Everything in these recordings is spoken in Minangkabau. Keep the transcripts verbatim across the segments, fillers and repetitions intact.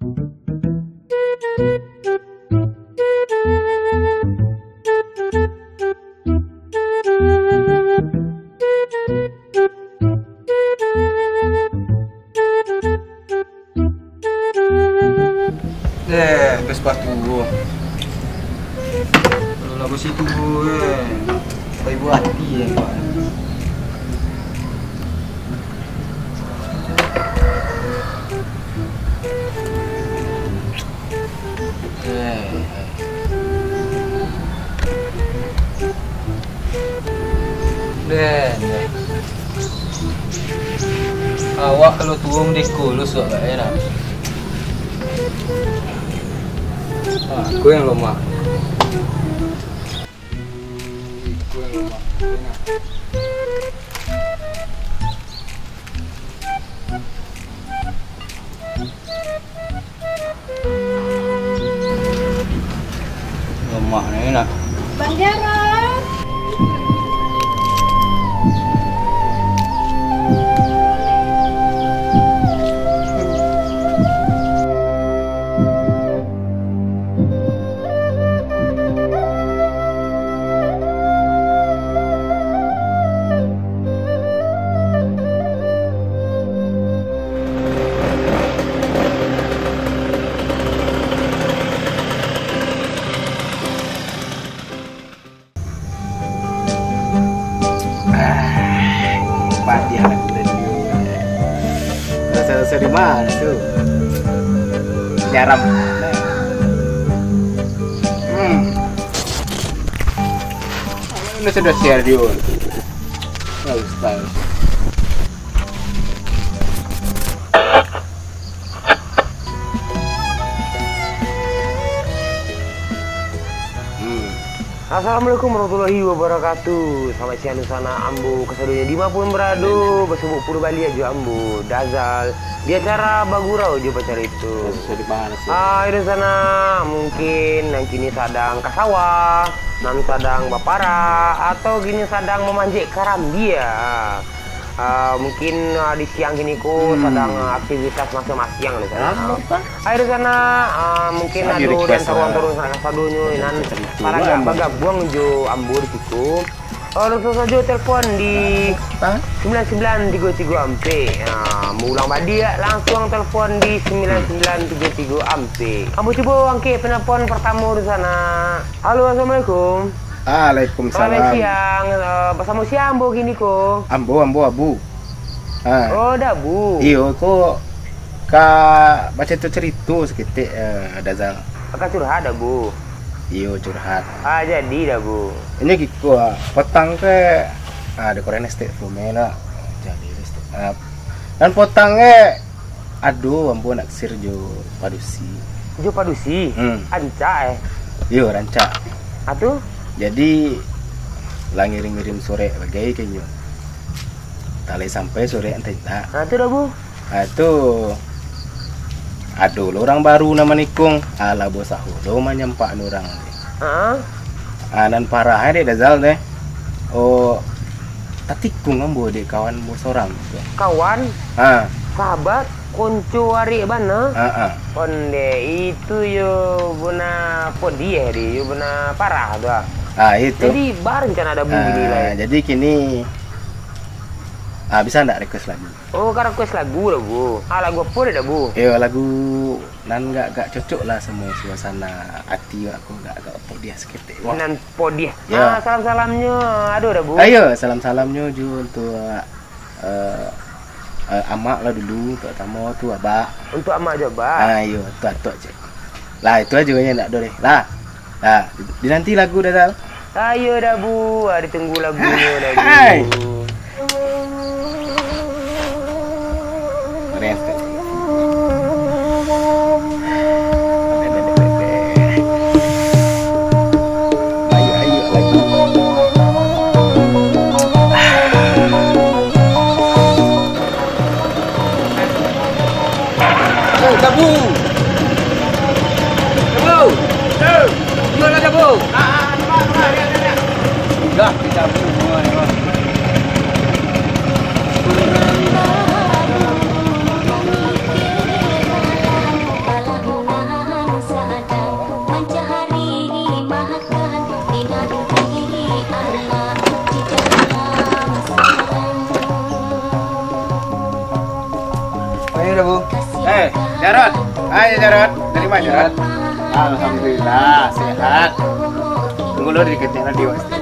Eh, pakai sepatu. Kalau lagu situ, eh, baik buah hati, eh, Pak. Eh, eh. Den, den. Awak kalau tuo mandeko lo suak bae nah. Ah, aku yang lomah. Aku yang lomah. Lamah ni lah. Bang Jarot. Ah, padiah lagu radio. Rasa-rasa di mana tu? Garam. Hmm. Ini sudah share dia. Bagus, bagus. Hmm. Assalamualaikum warahmatullahi wabarakatuh. Selamat siang, dunsanak ambo kasadonyo, di ma pun barado, basuo pulo baliak jo ambo, Dazal, di acara Bagurau jo Pacarito. Sorry, sorry, panas, ya. Ah, dunsanak, mungkin nan kini sadang ka sawah, nan sadang baparak, atau kini sadang mamanjek karambia. Ah, mungkin, ah, di siang kini ko Hmm. sadang, ah, aktivitas masiang-masiang di sana. Apo, Pak? Akhir di sana, ah, mungkin Saya ado request, dan taruang-taruang ah, sanak kasadonyo nan cerita paragak ambo. Bagabuang jo ambo di siko. Ah, langsung sajo telepon di Apa? Sembilan sembilan tiga tiga ampek. Ah, ambo ulang baliak, langsung telepon di sembilan sembilan tiga tiga ampek. Ambo cubo angkek penelpon pertamo di sana. Halo, assalamualaikum. Waalaikumsalam. Selamat siang. Eh, basamo sia ambo kini ko? Ambo, ambo Abu. Ha. Oh, Dabu. Iyo, ko ka bacarito-carito saketek, eh, Dazal. Ka curhat, Dabu? Iyo, curhat. Ah, jadi, Dabu. Inyo giko, ah, patang ko, ah, ado korean estek flu me lah. Jadi, estek. Ah, nan patang ko, Ado, ambo naksir jo padusi. Jo padusi? Hmm. Rancak, eh? Iyo, rancak. Ah, tu? Jadi, lah ngirim-ngirim surek bagai ka inyo. Entah lai sampai surek, entah indak. Ah, tu, Dabu? Ah, tu, ado lo urang baru nan manikung. Alah, bosaho lo manyampak urang. Ah? Ah, nan parah, eh, dek Dazal, deh. Oh, tatikung ambo dek kawan ambo sorang. Kawan? Ha. Sahabat, konco arek bana. Ha, ha. Onde, itu yo bana podiah di, yo bana parah tu, ah. Ah, itu. Jadi, ba rencana Dabu kini lai? Ah, jadi kini, ah, bisa ndak request lagu? Oh, ka request lagu, Dabu. Ah, lagu apo dek, Dabu? Yo, lagu nan agak-agak cocok lah samo suasana ati awak ko, agak-agak podiah saketek. Wah. Nan podiah. Yo. Ah, salam-salamnyo ado, Dabu? Ayo, salam-salamnyo jo untuak eh, eh, amak lah dulu, pertamo tu abak. Untuak amak jo abak? Ah, iyo, tu atok cek. Lah, itu ajo nyo, ndak ado deh. Lah. Lah, dinanti lagu, Dazal. Ayo, Dabu. Ah, ditunggu lagunyo, Dabu. Hai. Respect. Ayo, ayo, lagi. Eh, Dabu. Dabu. Yo. Yo lah, Dabu. Dah, kita semua ni. Hai, Jarot. Dari ma, Jarot? Alhamdulillah, sehat. Tunggu lu di ketek radio pasti.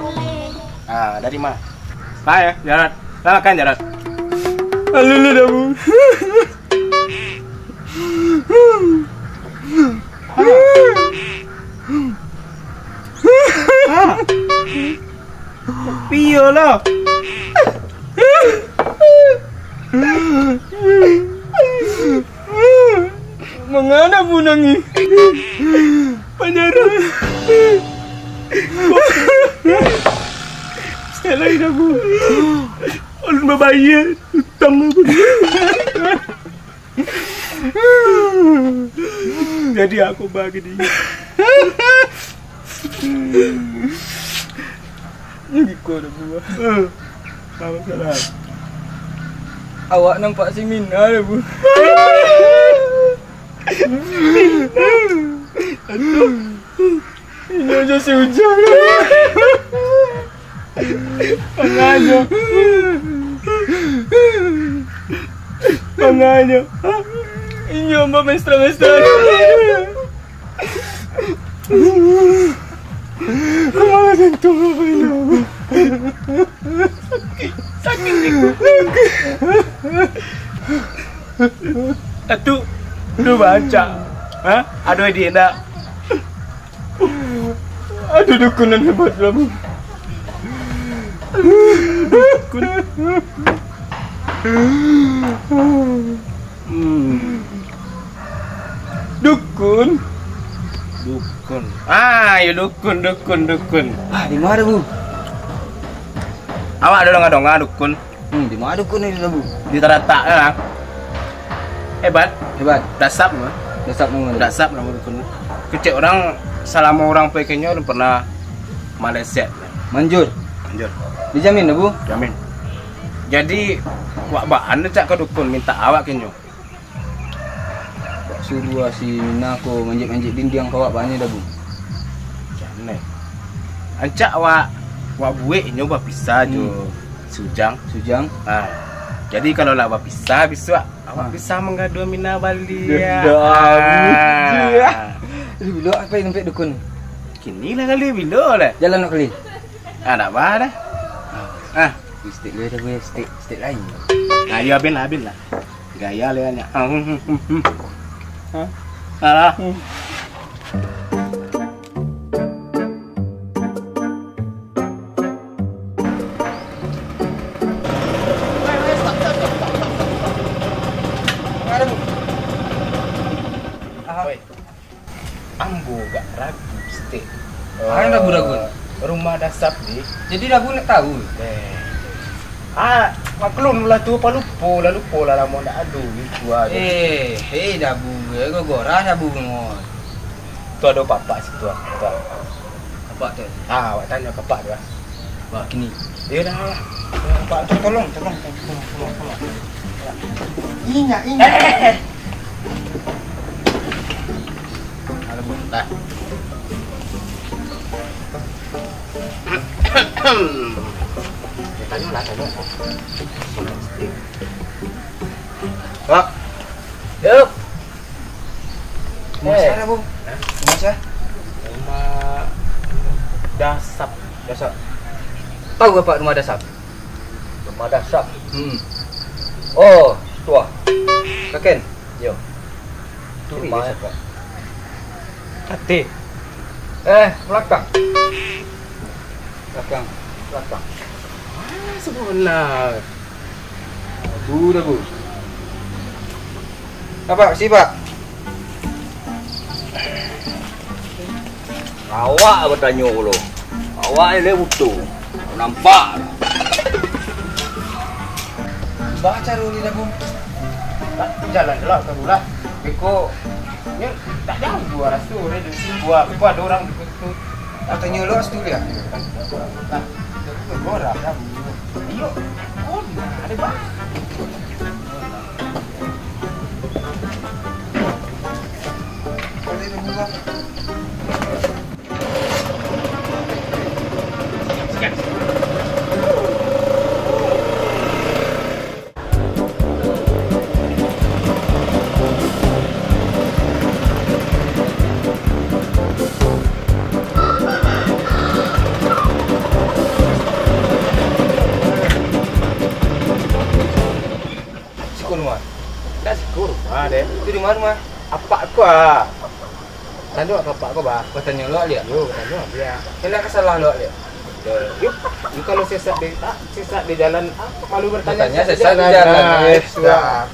Ah, dari ma? Hai, Jarot. Lah makan, Jarot? Alulu dah, Bu. Piyolah. Mangana Bu nangih? Panyarah. Salah aku. Alun babayia utang aku. Jadi aku bagi dia. Iko dah buah. Awak nampak si Mina dah, Bu. Inyo jo si Ujang. Panganyo. Panganyo. Inyo ambo mesra-mesra. Kok malah gantung apa ini? Sakit, sakit. Atu, tu bancak. Ha? Ado idea ndak? Ado dukun nan hebat lah, Bu. Dukun. Hmm. Dukun. Dukun. Ah, yo dukun, dukun, dukun. Ah, di ma, Bu? Awak ado donga-donga dukun. Hmm, di ma dukun ni, Bu? Di Taratak lah. Hebat. Hebat. Dasap mah. Dasap nama tu? Dasap nama dukun tu. Kecek urang, salamo urang pai ka inyo alun pernah maleset. Manjur. Manjur. Dijamin, Bu? Jamin. Jadi, wak baa nyo cak ka dukun mintak awak ka inyo? Wak suruah si Mina ko manjek-manjek dindiang ka wak, baa nyo dah, Bu? Jan eh. Ancak wak, wak buek inyo bapisah jo Hmm. si Ujang. Si Ujang? Ha. Jadi, kalau lah bapisah bisuak, awak Ha. bisa manggaduah Mina baliak. Dah, dah, Ah. Aduh, bilo apo nan nampek dukun? Kini lah kali, bilo lah. Jalan nak kali. Ah, nak bah dah. Ah. Stik dia dah, stik, stik lain. Nah, yo, abin lah, abin lah. Gaya lah, nyo. Ah, hmm, hmm, hmm, hmm. Hah? Alah. Hmm. Oi, ambo agak ragu stek. Ah, ragu-ragu. Eh, rumah Dasap di. Jadi, Dabu nak tahu? Eh. Ah, maklum lah tu, apa lupo lah, lupo lah, lamo ndak ado, itu aja. Eh, eh, Dabu, eh, gogorah Dabu, ngoi. Tu ado papak situ, ah. Tu, ah. Papak tu? Ah, awak tanyo papak tu, ah. Wah, kini. Iyo dah, lah. Papak tu tolong, tolong, tolong, tolong, tolong. Inyak, inyak. Eh, eh, eh. Alah, bukan. Tanyo lah, tanyo. Pak. Yup. Rumah Eh. Siapa, Bu? Hah? Rumah siapa? Rumah Dasap. Dasap. Tahu Bapak rumah Dasap? Rumah Dasap. Hmm. Oh, tu ah. Kaken? Yo. Tu Ini rumah dia siapa? Kate. Eh, belakang. Belakang, belakang. Ah, sebenar. Aduh, dah, Bu. Apa, si, Pak? Awak batanyo pulo. Awak ni lai buto. Nampak. Baca dulu ni, Dabu. Tak, jalan je lah, taruh lah. Beko, ni tak jauh dua ratus, dia dari sini buat. Beko ada orang di situ. Batanyo lo situ dia. Nah, itu gua dah, Dabu. Iyo. Oh, nah, ada bang. Rumah, rumah apak ko, ah. Tanyo ka apak ko, bah. Ko tanyo lo, Liak. Yo, tanyo, Liak. Kena ka salah lo, Liak. Yo, yo, yo, kalau sesat di, ah, sesat di jalan, ah, malu bertanya. Bertanya sesat di jalan, eh, sudah.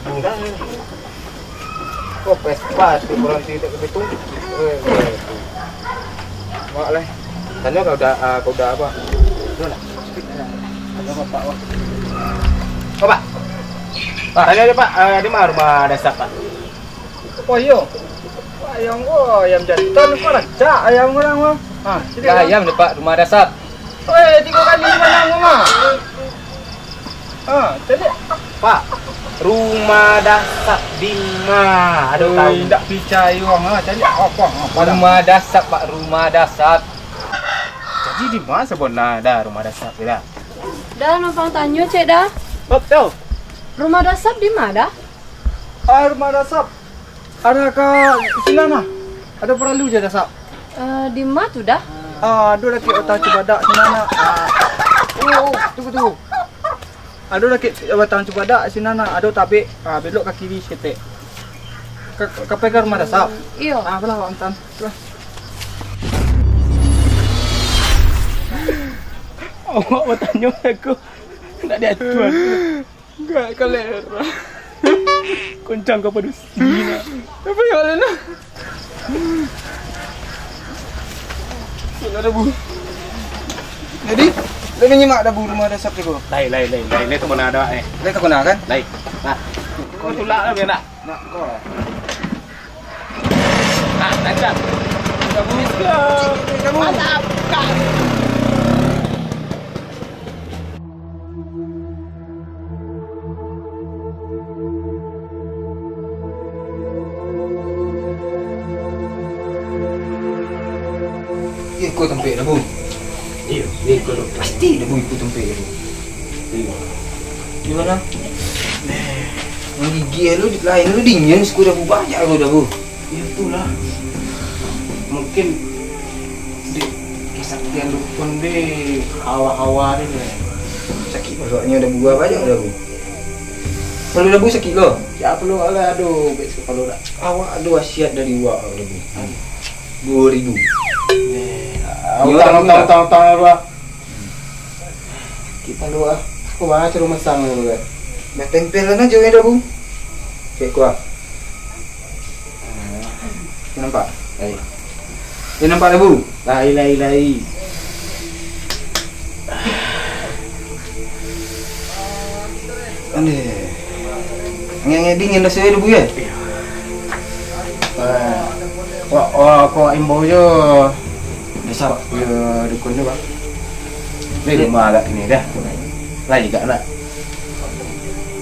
Ko Vespa tu berhenti tak betul. Eh, eh. Mak lah. Tanyo ka uda, ah, ka uda apo? Tanyo ka apak, wah. Ko, Pak. Ah, tanyo ajo, Pak. Ah, di ma rumah Dasap, Pak? Oh, iyo. Ayam ko, ayam jantan ko rancak, ayam urang ko. Ah, caliak. Lah, ayam tu, Pak, rumah Dasap. Oi, tigo kali manang ko mah. Ah, caliak. Pak, rumah Dasap di ma? Aduh, oi, tahu. Indak picayo ang, ah, caliak. Apo, apo dah? Rumah Dasap, Pak, rumah Dasap. Jadi di ma sabana dah rumah Dasap tu dah? Dah, numpang tanyo, cek dah. Bab tu. Rumah Dasap di ma dah? Ah, rumah Dasap. Ado ka sinan lah. Ado paralu jo Dasap. Eh, di ma tu dah? Ah, ado dakek batang cubadak sinan lah. Ah. Oh, oh, tunggu, tunggu. Ado dakek batang cubadak sinan lah. Ado tabek, ah, belok ka kiri saketek. Ka, ka, ka pai ka rumah Dasap. Iyo. Ah, apolah awak antaan. Apolah. Awak batanyo aku, ndak diacuan. Enggak, kalera. Koncang ka padusi nak. Apo yo, Lena? Sudah dah, Bu. Jadi, dah manyimak dah, Bu, rumah Dasap tu, Bu? Lai, lai, lai, lai. Lai ka ma dah, eh? Lai ka ma kan? Lai. Nah. Kau tulak lah, biar nak. Nak kau. Ah, lancar. Kamu. Kamu. Mantap. Kak. Iko tampek dah, Bu. Iyo, iko tu. Pasti dah, Bu, iko tampek dah, Bu. Iyo. Di ma? Manggigik lu, lain lu dingin, siko dah, Bu, banyak lu dah, Bu. Iyo, itulah. Mungkin di kesaktian dukun di hawa-hawa ni, deh. Sakik baruaknyo dah, Bu, banyak dah, Bu. Kalau dah, Bu, sakik lo. Ya, perlu lah, aduh, baik sekali dah. Awak ado wasiat dari uwak, dah, Bu. Duo ribu. Eh, utang, utang, utang, utang, utang, utang. Kita lu ah. Aku baca rumah sang lu kan. Dah tempelan aja ya dah, Bu. Cek kuah. Nampak? Lai. Dia nampak dah, Bu? Lai, lai, lai. Aduh. Ngek-ngek dingin rasanya dah, Bu, ya? Iya. Eh, wak, wak, aku imbau je. Dasar. Ya, dukun tu, Bang. Ni rumah agak kini dah. Lai gak nak?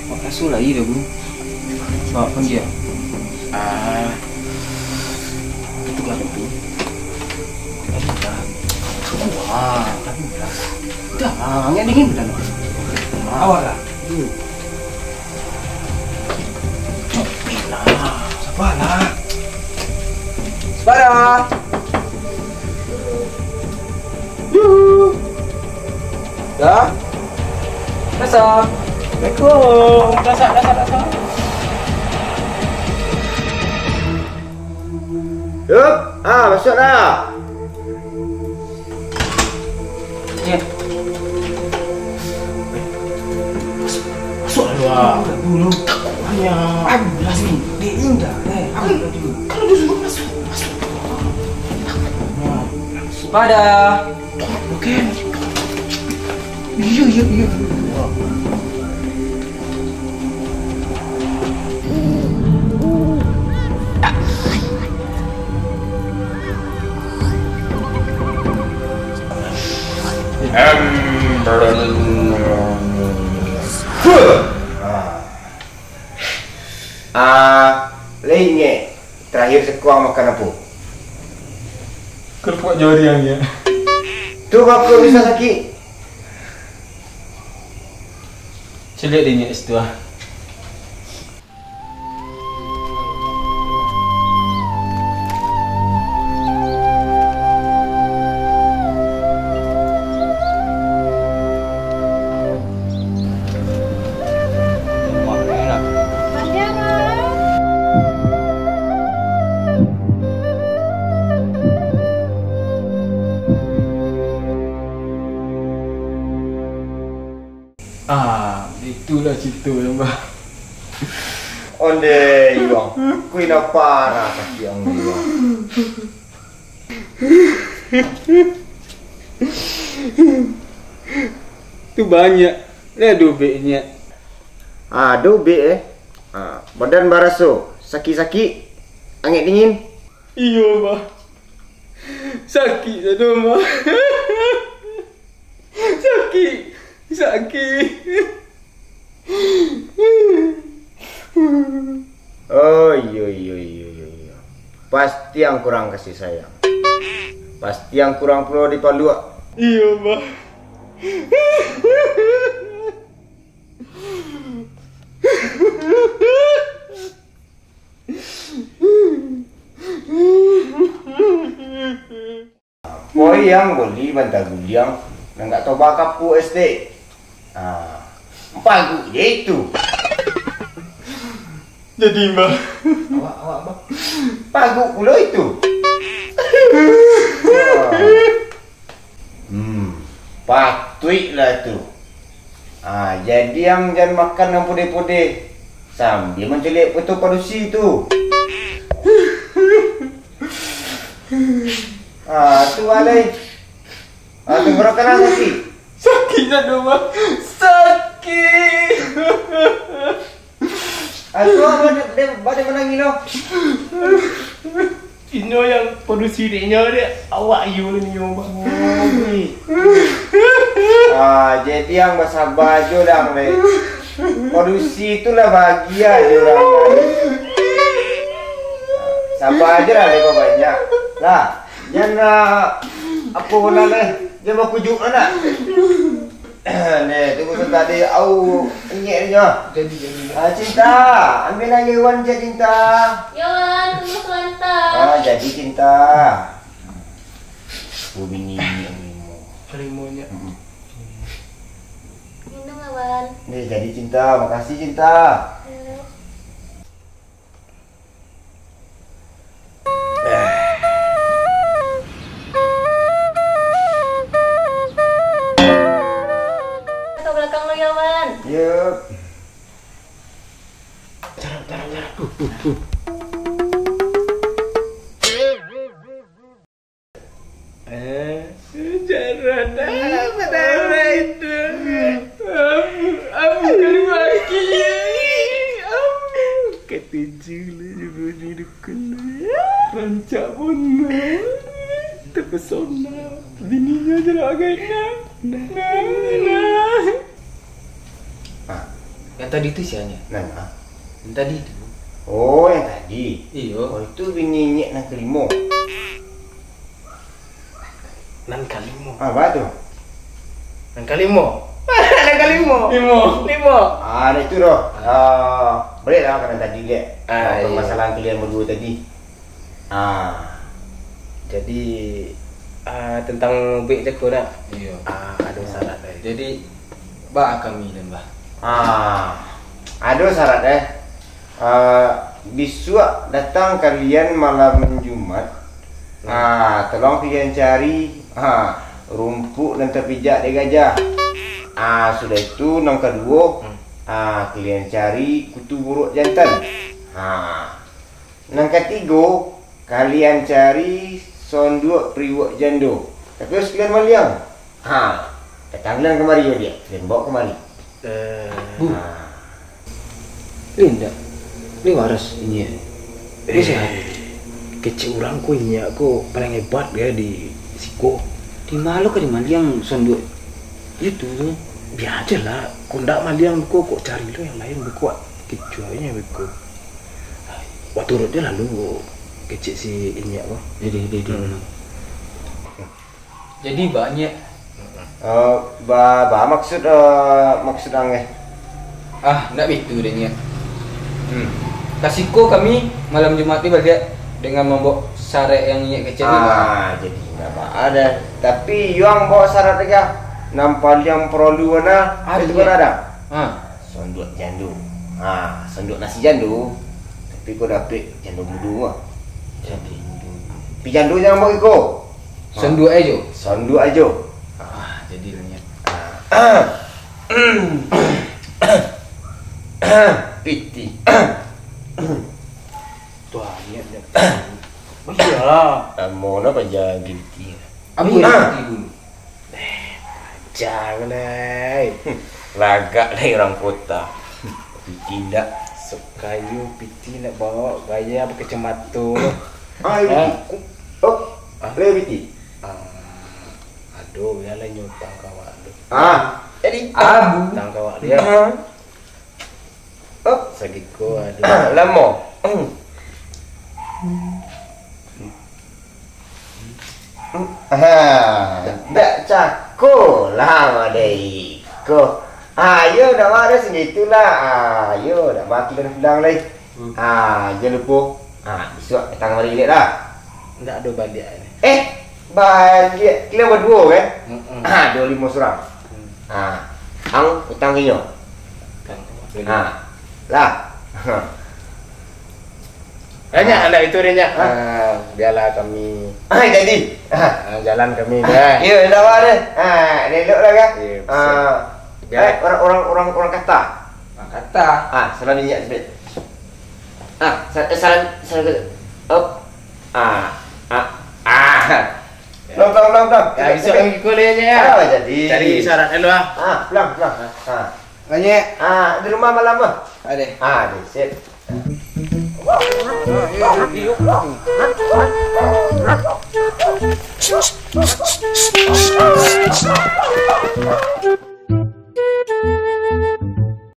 Wak kasur lai dah, Bu. Wak pun dia. Ah. Itu kan tu. Aduh, dah. Wah, aduh, dah. Dah, angin dingin dah. Awak lah. Hmm. Sabarlah. Sabarlah. Yuh. Dah. Dasar. Assalamualaikum. Dasar, dasar, dasar. Yup. Ah, masuk dah. Masuk, masuk lah. Dulu. Takut banyak. Aduh, last minute. Dia indah, eh. Aku tadi. Kalau dia suruh masuk, masuk. Pada. Oke. Iya, iya, iya. Ah, lai ingek, terakhir sekuang makan apo? Kerupuk joriang, ya. Tu bapak bisa sakit. Celiak dek inyo situ ah. Itulah cerita, Mbah. Onde, Yuang. Kui na parah kaki ang, Yuang. Tu banyak lah dobeknyo. Ah, dobek, eh. Ah, badan baraso sakik-sakik, angek dingin. Iyo, Mbah. Sakik sado, Mbah. Sakik, sakik. Oh, iyo, iyo, iyo, iyo, iyo. Pasti ang kurang kasih sayang. Pasti ang kurang pulo dipaluak. Iyo, Mbah. Koi yang boli banta guliang, nan gak toba kapu estek. Ah, paguk je itu. Jadi, Mbah. Awak, awak, Mbah. Paguk pulo itu. Ah. Hmm, patuik lah tu. Ah, jadi ang jan makan nan podeh-podeh, sambia mancaliak foto padusi tu. Ah, tu alai. Ah, tenggorokan ang sakik. Sakik sado, Mbah. Sakik. Ah, tu ang bade, bade manangih tu. Inyo yang padusi dek nyo dek awak iyo lah nyo, Mbah. Oh, gitu. Ah, jadi ang basaba jo lah, Mbah. Padusi tu lah bahagia jo lah, Mbah. Saba jo lah, lebo banyak. Lah, jan lah, apo lah, leh. Jan bakujuak lah, nak. Neh, tunggu sabanta deh. Au, ingek nyo. Jadi, jadi. Ah, Cinta, ambil aia wan, Cinta. Yo, Wan, tunggu sabanta. Ah, jadi, Cinta. Oh, bini ingek limo. Limo nyo. Mm-mm. Minum lah, Wan. Neh, jadi, Cinta. Makasih, Cinta. Yo. Ka balakang lu yo, Wan. Yup. Tarap, tarap, tarap. Eh, jaran, ah, padahal itu. Abu, abu kalua kiai. Abu. Katuju lah, dukun. Rancak bono. Terpesona. Bininyo je lah agaknya. Nah, nah. Ah. Yang tadi tu sianya? Nah, nah. Yang tadi tu. Oh, yang tadi. Iyo. Oh, itu bini ingek nan kalimo. Nan kalimo. Ah, apa tu? Nan kalimo. Nan kalimo. Limo. Limo. Ah, nah itu doh. Ah, baliak lah ka nan tadi, Lek. Ah, ah, iyo. Permasalahan kalian berdua tadi. Ah. Jadi, ah, tentang bek cako nak? Iyo. Ah, ado syarat, eh. Jadi, ba kami dan, Bah. Ah, ado syarat, eh. Ah, bisuak datang kalian malam Jumat. Hmm. Ah, tolong kalian cari, ah, rumpuk nan tapijak dek gajah. Ah, sudah itu, nan kaduo, hmm, ah, kalian cari kutu buruak jantan. Ah. Nan katigo, kalian cari sonduak priwok jando. Tapi harus kalian maliang. Ha, datang kalian kamari, yo, dia. Kalian bawa kamari. Eh, Bu. Ha. Indak. Ni waras inyiak. Ni sehat. Kecek urang ko inyiak ko paling hebat ya di siko. Di ma lo ka dimaliang sonduak itu tu? Bia aja lah. Kok ndak maliang beko, kok cari lo yang lain beko. Kecuali beko. Wah, turut je lalu kecek si inyiak ko. Jadi, jadi. Hmm. Jadi banyak. Eh, ba, ba maksud, eh, maksud ang, eh? Ah, ndak bitu deh, Nyiak. Hmm. Ka siko kami malam Jumat ni baliak dengan mambawa sarek yang inyiak kecek ni, Bah. Ah, jadi ndak ba ado. Tapi yuang bawa sarek dek ah. Nan paliang paralu bana, ah, itu kan ado. Ha. Sonduak jando. Ha, sonduak nasi jando. Tapi kau dapek jando mudo ah. Jando mudo. Tapi jando jangan bawa iko. Ha. Sonduak ajo. Sonduak ajo. Ah, jadi lah, Nyiak. Ah. Piti. Tuh, niat dia. Iyalah. Lamo lah paja beli piti. Ambo beli piti dulu. Jangan, ai. Lagak lai urang kota. Piti ndak. Sakayo piti nak bawa gaya bakacamato. Ah, iyo. Hah? Piti. Oh, ah, lai piti. Ah, aduh, bialah nyo utang ka awak tu. Ah, jadi? Abu. Utang ka awak dia. Ah. Oh. Sagiko, aduh. Lamo. Ha, ndak cako lah, madai ko. Ayo, ndak ba ado sagitu lah. Ayo, ndak ba kilang-kilang lai. Hmm. Ah, jan lupo. Ah, bisuak datang kamari baliak lah. Ndak ado baliak ni. Eh, baliak. Kalian baduo kan? Mm-mm. Ah, duo limo surang. Hmm. Ah, ang utang inyo. Utang. Ah, lah. Banyak lah itu dia nyak. Ah. Ah, biarlah kami. Ah, jadi. Ah. Ah, jalan kami dah. Yo, ndak ba deh. Ah, elok lah kan? Yo, ah, betul. Eh, orang, orang, orang, orang kata. Orang kata. Ah, salam inyak sikit. Ah, sa-, eh, salam, salam sikit. Op. Ah, ah, ah. Pulang, pulang, pulang, pulang. Ya, bisa kami kuliah je ya. Ah, jadi. Cari syarat dulu ah. Ah, pulang, pulang. Ah. Banyak. Ah, di rumah malam ah. Ada. Ah, ada. Sip.